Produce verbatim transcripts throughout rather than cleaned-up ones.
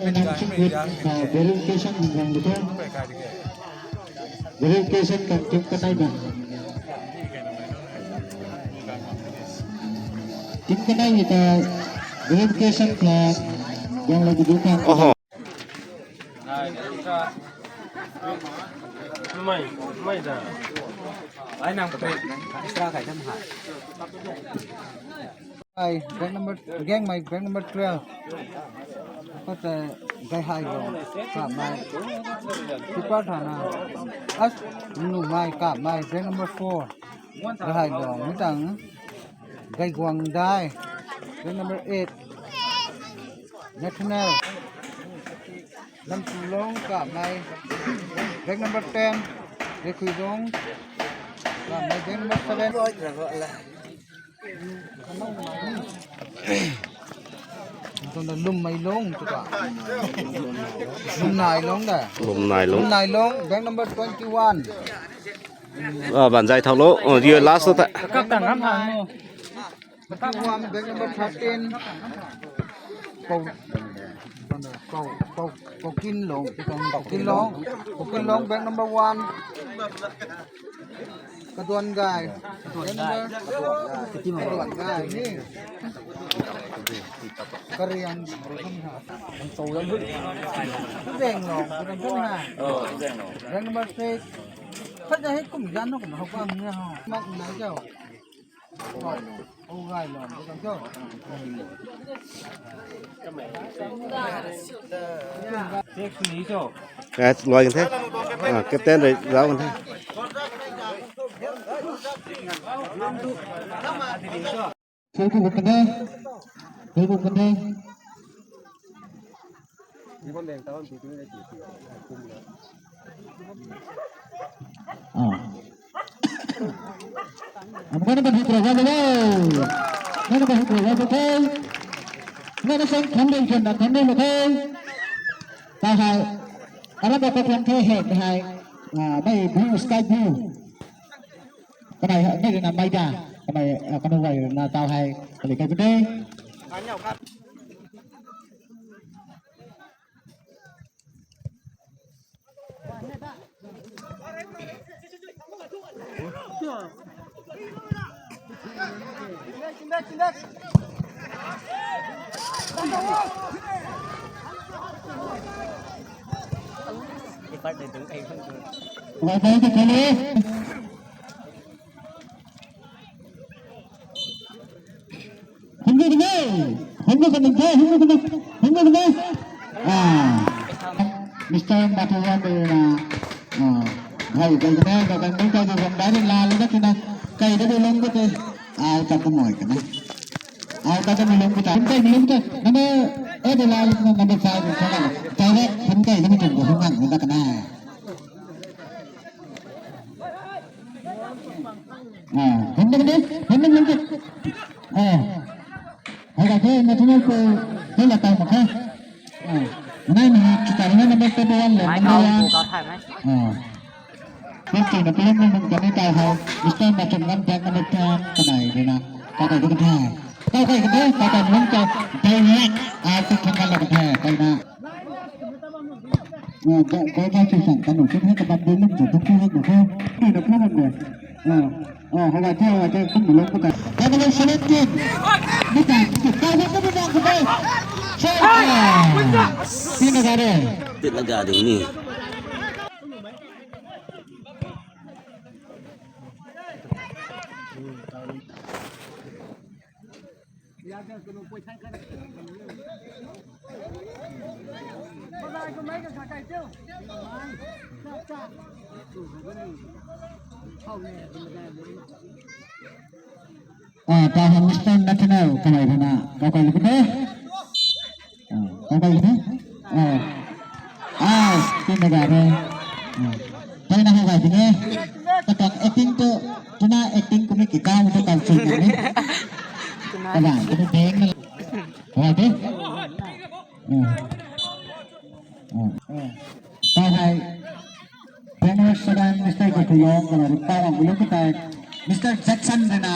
Nang chingkut, ah, verification nang guang di the. Verification kan team kanei na. Team kanei ni ta verification ka guang lou di kan. Oho. Ai, rank number, gang mei, rank number twelve. Kata, Gay Hai Lung, kap mei. Keeper thana. As, nu mei, kap mei, rank number four. Gay Hai Lung, mi tang. Gay Guang Dai, rank number eight. Nathaniel. Lam Chu Long, kap mei. Rank number ten. Gay Khui Long, kap mei, rank number seven. Tuna Lum Mai Long, tu ka. Lum Nai Long da. Lum Nai Long. Lum Nai Long, rank number twenty-one. Ah, ban zai thau lo. Oh, you last ta. Kap ta ngam hang mo. Kap one, rank number thirteen. Pou, pou, pou, pou Kin Long. Pou Kin Long. Pou Kin Long, rank number one. Kaduan Gay. Kaduan Gay. Kaduan Gay ni. Kariang. Zeng Long. Zeng Long. Rank number six. Khat na hei kum zan na kum hau pa mung na ha. Mak nai jao. Guys, luai kan the. Ah, captain rui zauc kan the. Thil ku kan the. Thil ku kan the. Ah. Am kau na ban hukra gau le. Kau na ban hukra gau le. Kau na sang kham dei khen na kham dei le kau. Kau hei. Arab ko kham the he hei. Ah, mei blue, sky blue. Kamei hei, mei rui na mei da. Kamei, ah, kanu gay rui na tau hei. Kali kai bun de. Hum na kani, hum na kani, hum na kani. Ah. Mister Matuwan de na. Ah. Hai, kai kani, kai kani, kai kani, kai kani, la, la, kani, kai kani, long kani. Ah, kai kani, moi kani. Ah, kai kani, long kani. Kai kani, long kani. Number, eh, de la, number five, kai kani. Kai kani, kai kani, kai kani, kai kani. Ah, hum na kani, hum na kani. Ah. Hai ka the, national ko, the la tau mak khe. Ah. Nai ni, kita ni number one le, number one. Ah. Kau chuna player nunc kani tau hei, Mister Machum ngan tang number ten kanei rui na. Kau kai kan the. Kau kai kan the, kau kai nunc kau direct, ah, tu thang kan la kan the, kai na. Ah, kau, kau kai chu sang kan nunc chu hei kabam dui lum chu thang chu hei nunc chu. Ni na player nunc de. Ah, ah, hei ka the, hei ka the, kum lum kau kai. Kau kai seventeen. Ni kai, kau kai, kau kai, kau kai. Sorry. Tin na ga de. Tin na ga de ni. Ah, ta ha Mister Nathaniel kamei rui na kau kai lu kan the. Ah, kau kai lu kan the. Ah. Ah, tin na ga re. Ah. Tei na hou gay tini. Katang acting tu, tuna acting kumei ki kau tu kau chui na ni. Kalan tu beng na. Hou gay tini. Ah. Ah. Ah. Tau hei. Trainer Sadan, Mister Gokuyong, kamei rui pau ang milung katai. Mister Jackson rui na,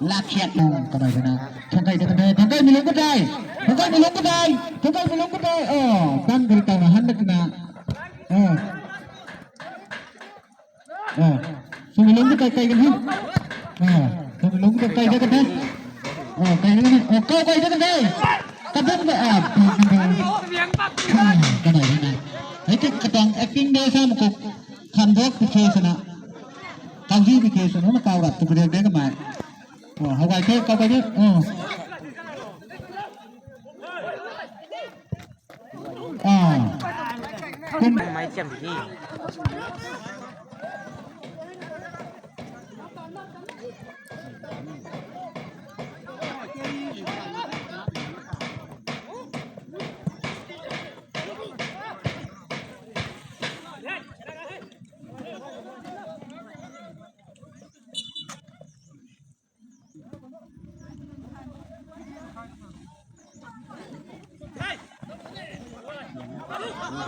lakhiat nung kamei rui na. Thangkai ta kan the, thangkai milung katai. Thangkai milung katai. Thangkai milung katai. Oh. Kul tau na han na kina. Ah. Ah. Sumi lung ta kai kan hi. Ah. Sumi lung ta kai da kan hi. Ah, kai da kan hi. Oh, kau kai da kan hi. Kadam da, ah. Kanai na. Hei ki katang acting de sa mukuk. Khan dok pi ke sana. Kau ji pi ke sana na kau rat tu pi de de kamai. Oh, hau kai the, kau kai de. Oh. Ah. Kun. Mai cham ni.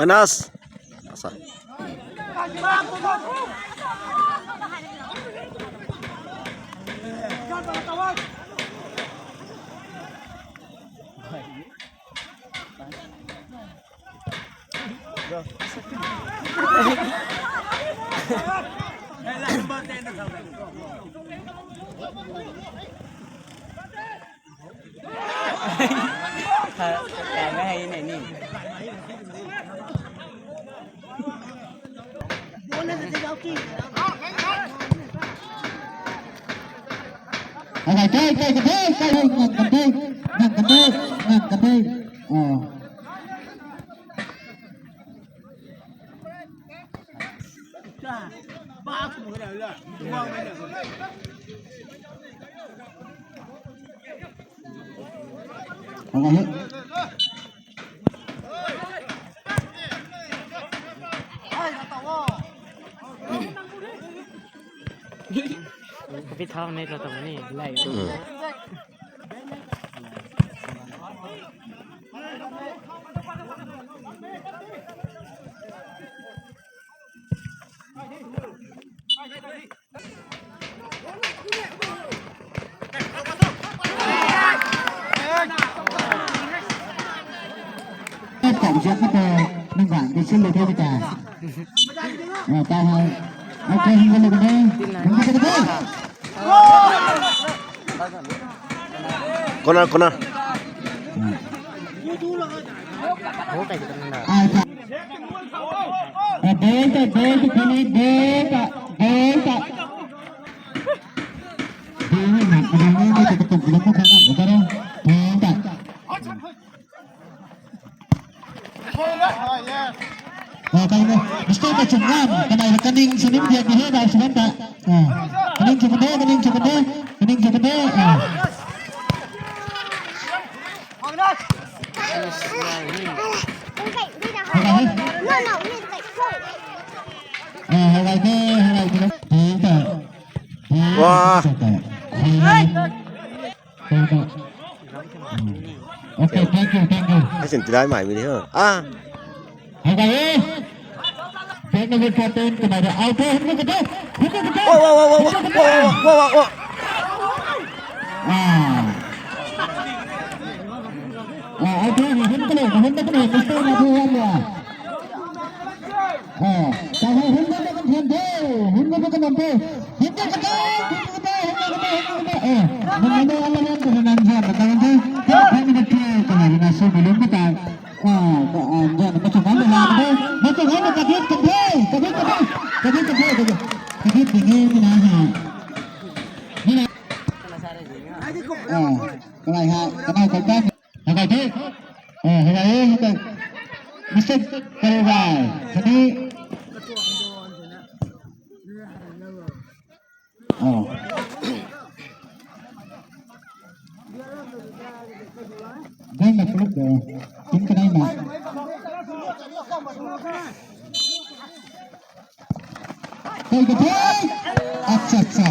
Anas. Asa. Ka, ka, ka, hei nei ni. Alright, kai, kai, kai, kai, kai, ngan kan de, ngan kan de, ngan kan de. Oh. Kapi thau nei ta tang ni lai. Tei kau ziak na tei nang gan di sin le the ta. Tei hei. Okay, hing ka lu ka de. Hing ka lu ka de. Corner, corner. Ai ta. Ball ta, ball ta, khali ball ta, ball ta. Ball na, ball na, ball ta, ball ta. Ah, kai na, mistake ka chungam, kanai na kaning sw nim diak ni he, dau sw ta. Ah, kaning sw kande, kaning sw kande, kaning sw kande. Ah. Hello. Ah, hello, hello, hello. Wah. Hello. Okay, thank you, thank you. Asin tirai mai mi ni ho. Ah. Hello. Back number fourteen, kena da. Out, hum ko kata. Hum ko kata. Wah, wah, wah, wah, wah. Hum ko kata. Wah, wah, wah, wah. Ah. Ah, out, hum ko kata. Hum ko kata. Mister Madhu Wamya. Ah, tahu hum ko kata. Hum ko kata. Hum ko kata. Hum ko kata. Hum ko kata. Hum ko kata. Hum ko kata. Eh, mana mana ala mana tu nan jam. Kata tu. Kena kami na tu. Kena na so belum kata. Ah, ah, jan, machung nganv na, machung nganv na, kadit, kadit, kadit, kadit, kadit, kadit, kadit, kadit, kadit, ni na ha. Ni na. Ah, kanai ha, kanai kau kan. Hakai the. Ah, hakai, hakai. Mister Karubai, kani. Oh. Dai na puluk de. Tin kanai na. Koi ka the. Acha, acha.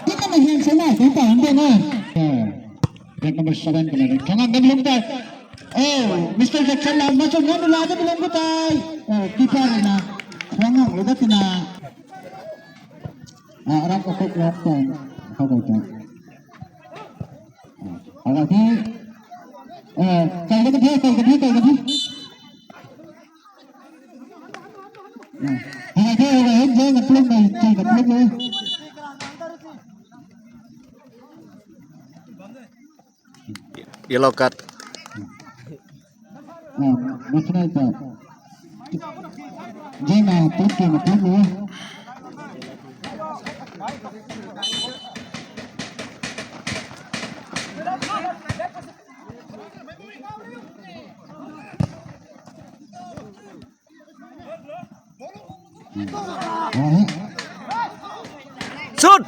Tin na hian sa na, tin ta hande na. Eh. Gate number seven kanai. Thangam na bilung tai. Oh, Mister Jackson na, machung na nula na bilung ko tai. Oh, keeper na. Thangam lo da tina. Ah, arap ko kok lok tang. Kau kau tang. Ah, arap ni. Eh, kai ka the, kai ka the, kai ka the. Hai de, hai de, jeng na plum na, jeng na plum na. Yellow card. Ah, national pa. Jeng na plum na, plum na. Shoot!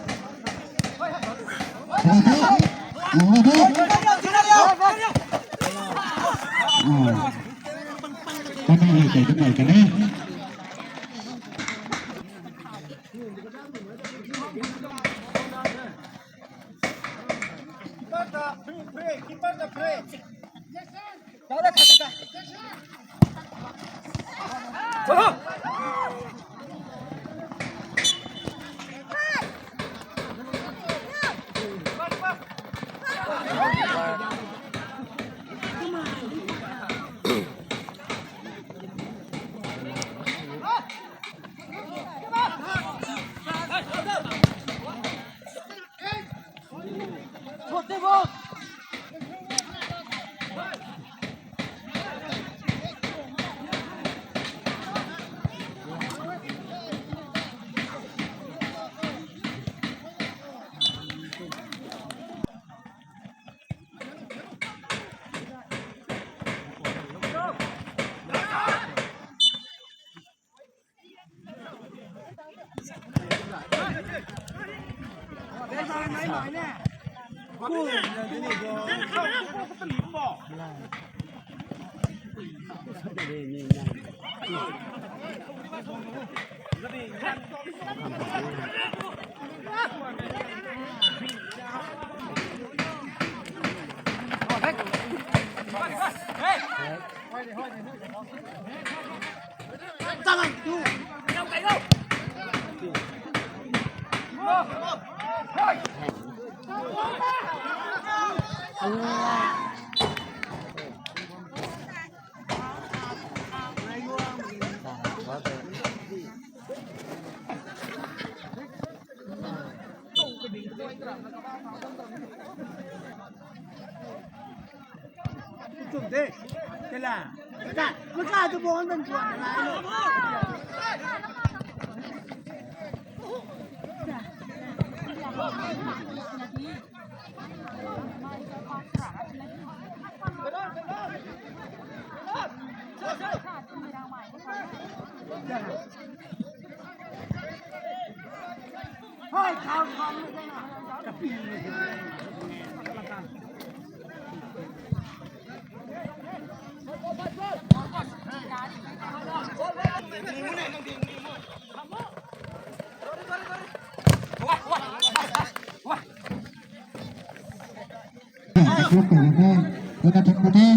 Kuna thun puni,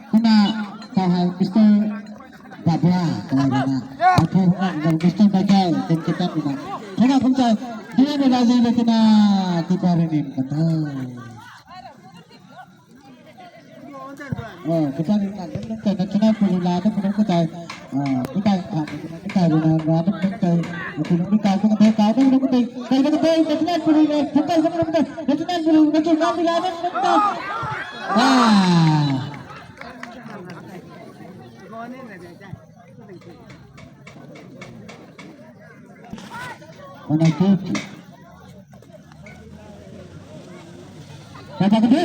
kuna ta hai Mister Babla, ta hai rana. Athei huna, Mister Michael, ten kitan kuna. Kuna kumta, dia ni laji le kuna, tiba ri nim kata. Oh, kita ni kan, kita national pulila tu pun kita, ah, kita, ah, kita runa runa tu kita, kita kita kita kita kita kita kita national pulila kita kita kita national pulila tu kita. Ah. Mana tu? Kata kata.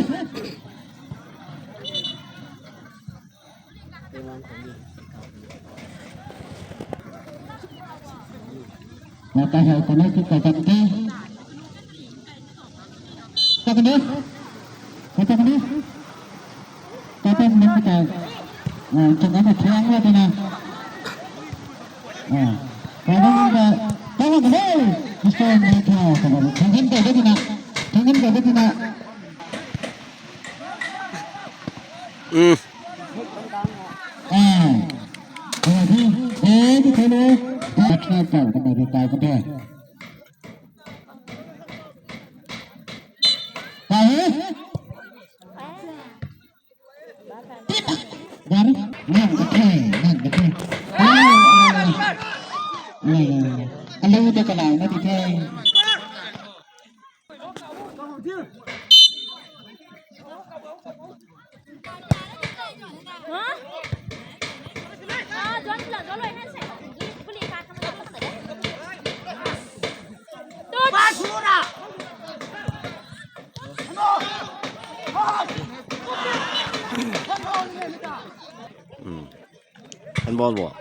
Mata hai kena tu kata kata. Kata kata. Kata kata. Kata kata kata. Ah, cakap apa tuang lah tu na. Ah. Kata kata. Kata kata. Mister Mekha kata kata. Thank you kata kata. Thank you kata kata. Hmm. Ah. Jadi, eh, di sini. Back sniper, kena retire kena. Tahu? Dari, nang kata, nang kata. Ah, ah. Alou ta kalauna di the. Handball bo.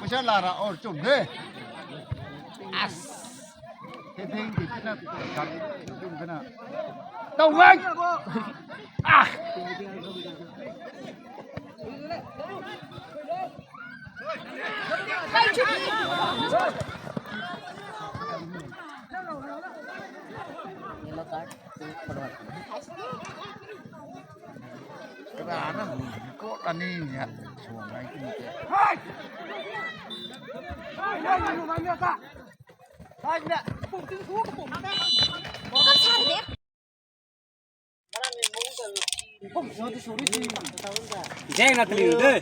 Paisa la ra or chum de. As. Thing thing ki na kan chum kana. Tau wai. Ah. Karana ko ani ni suang ai ki ni te. Jeng na tling de.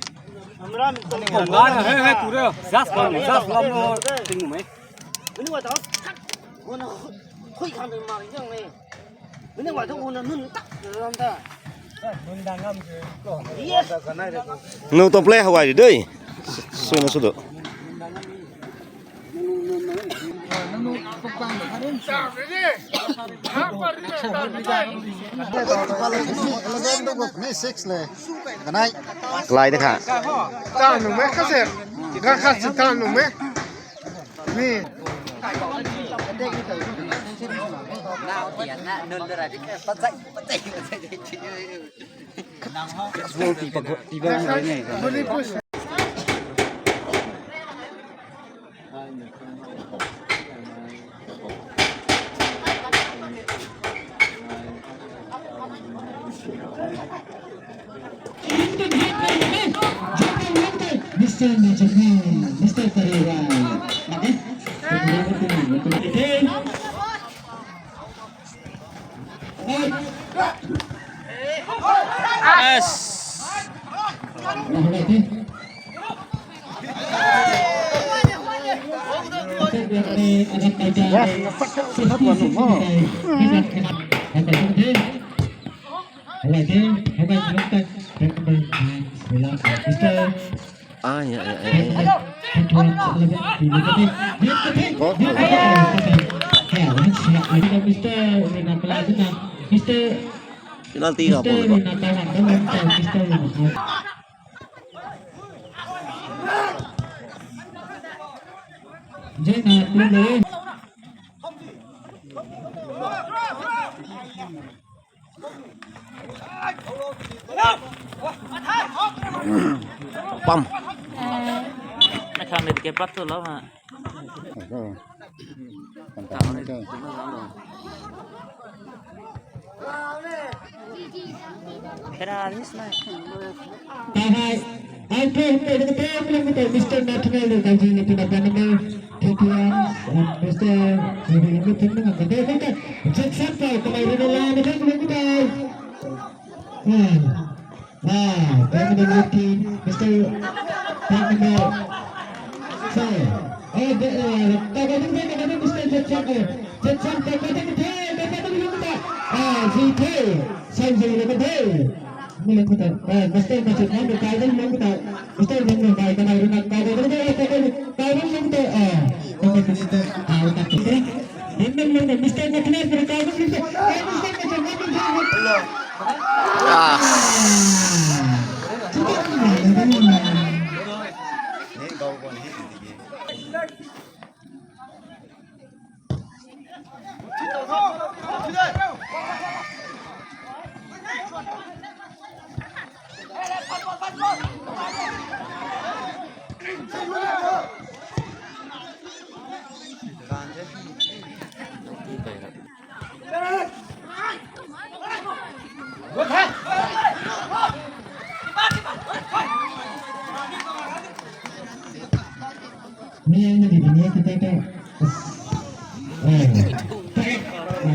Pom ga na he he tu re. Just pom, just pom lo ting mei. Nu to play hawai de. Sui na su do. Kalai de kha. Tan nu me kha se. Ga kha se tan nu me. Ni. Nau tian na nun da ra di kha. Patsai, patsai, patsai. Ball pi pa, pi ball ni ne. Mister Nachakai, Mister Karewa. Yes. Ai, ai, ai, ai, ai. Go. Penalty ka bol ba. Pam. Ai khang ni ke pat tu lo ha. Kara ni sna. Hai, hai. Ai tu, tu, tu, tu, tu, tu, Mister National ni kan jini tu na panama. Thank you, Mister National ni tu na kan jini tu. Jackson tu, kamai ni la ni kan jini tu. Hmm. Ah, tag number fifteen, Mister Tag number four. Oh, the, uh, tag number, tag number, Mister Jetson, eh. Jetson, tag number, tag number, tag number, ah, G K, Sanjay number three. Number three, ah, Mister Machut, number five, number five. Mister Deng number five, number five, number five, number five, number five, ah, number five, ah, number five. Hello. Ah.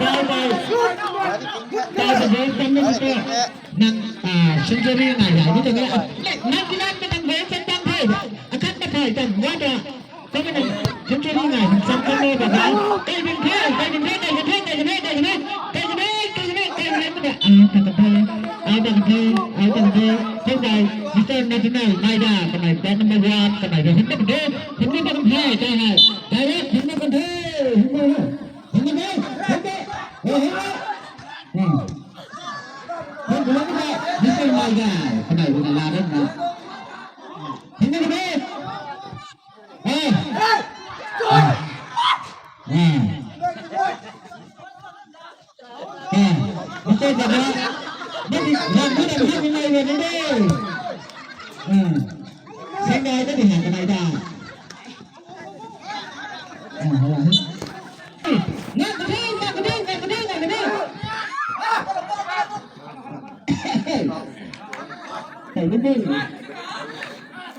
Kai kai. Kai kai, kai kai, kai kai. Nang, ah, century nai nai ni tang e. Nang kilan ka tang e, centang the. Akhat na thai tang wa ta. Century nai, centang the ba. Kai bin the, kai bin the, kai bin the, kai bin the, kai bin the. Kai bin the, kai bin the, kai bin the. Ah, ta ka the. Ah, ta ka the. Ah, ta ka the. Kai kai, Mister National, mai da, kamei band number one, kamei da. Hum na ka the. Hum na ka the, kai hai. Kai hai, hum na ka the. Hum na.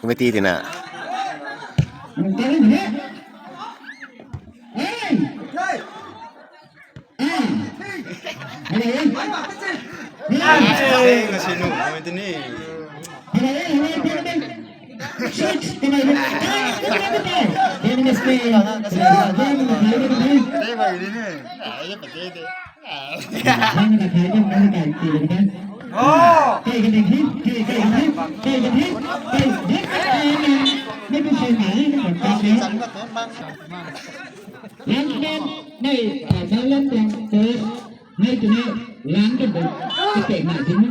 Committee tina. Lam tuang, mei, ah, lam tuang, coach, mei tu ni, lam tuang, tu, tu pek mei tu ni.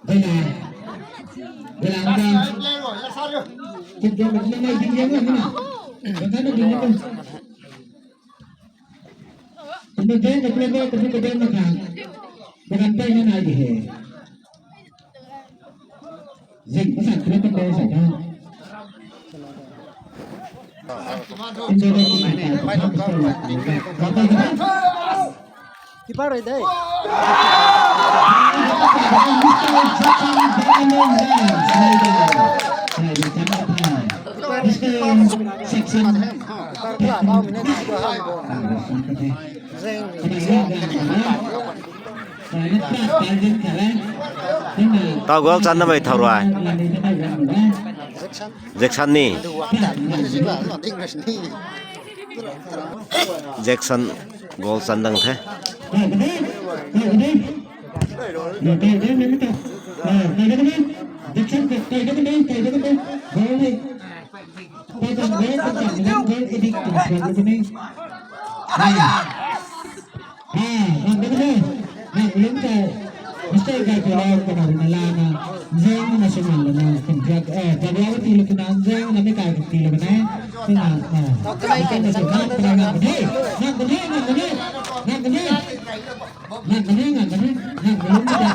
Gala, gala, gala. Kut gala, gala, mei ding yang na. Gala na ding yang. Tumei ding ka play, ka play, ka play na kha. Bagan pai na nai di he. Zing, pasan kena pang kau sa ta. Keeper rui de. Section. Keeper la, bao mine na, zing. Tau goal channa mei thau rui. Jackson ni. Jackson goal chan dang the. Ah, nang kena, nang lum tei, mistake kai kau, kena rui na lana, zeng na suman lana, contract, eh, February ti lukina, zeng na mi kai ti lukina, tina, ah, ita na suman, tina nang kena, nang kena, nang kena, nang kena, nang kena, nang kena, nang lum tei,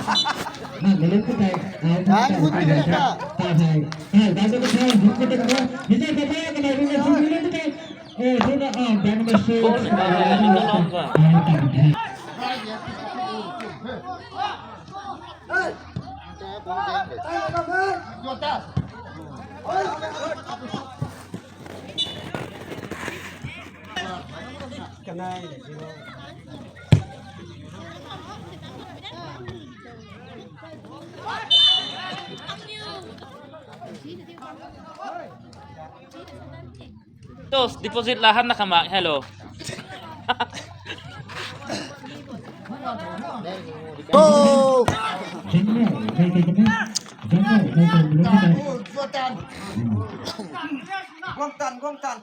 nang lum tei, ah, ta hai, hai, ta hai, hai, ta hai, hai, ta hai, hai, ta hai, hai, Tos, deposit la han na khamak, hello. Go! Guang tan, guang tan.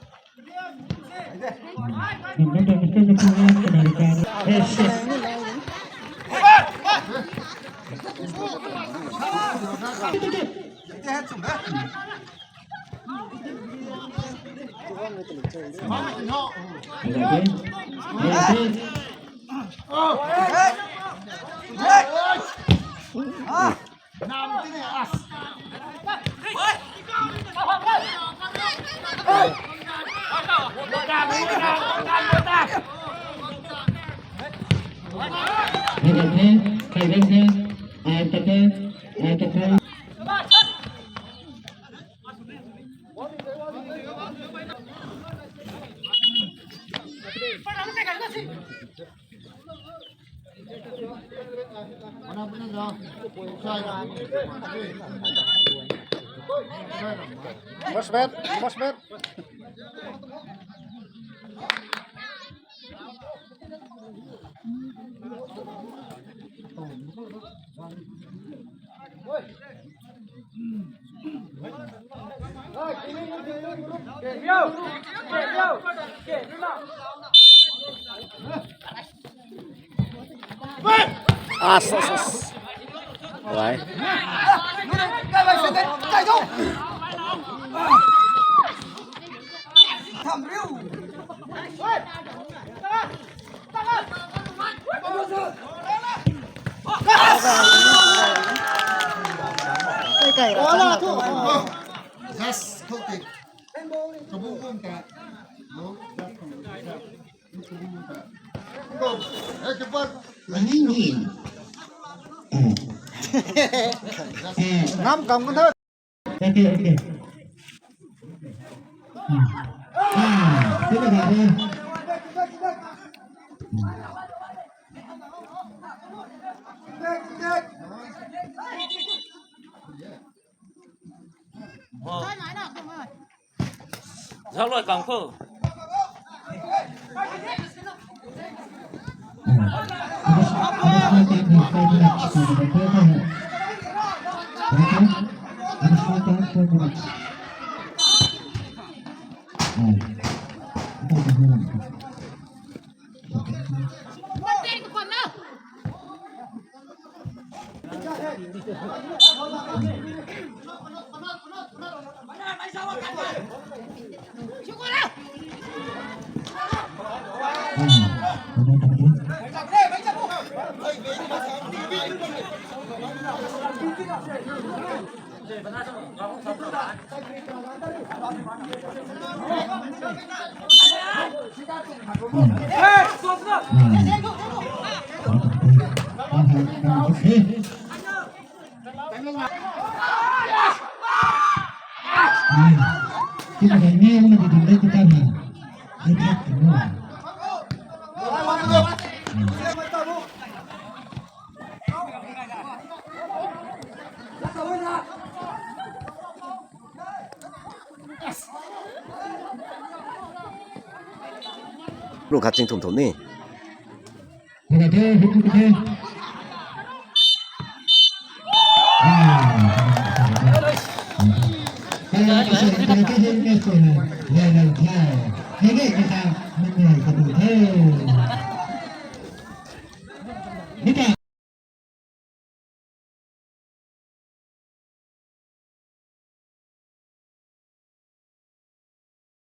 First bat, first bat. As, as, as. Wai. Kai kai ra. Wala thu. Yes, thok ti. Kabung bung ta. No, just kabung bung ta. Go. Hey, keeper. Running in. Ngam kam kan tho. Okay, okay. Ah, ah, sila ga de. Zauc loi kang khou. Lu khat ching thum thum ni.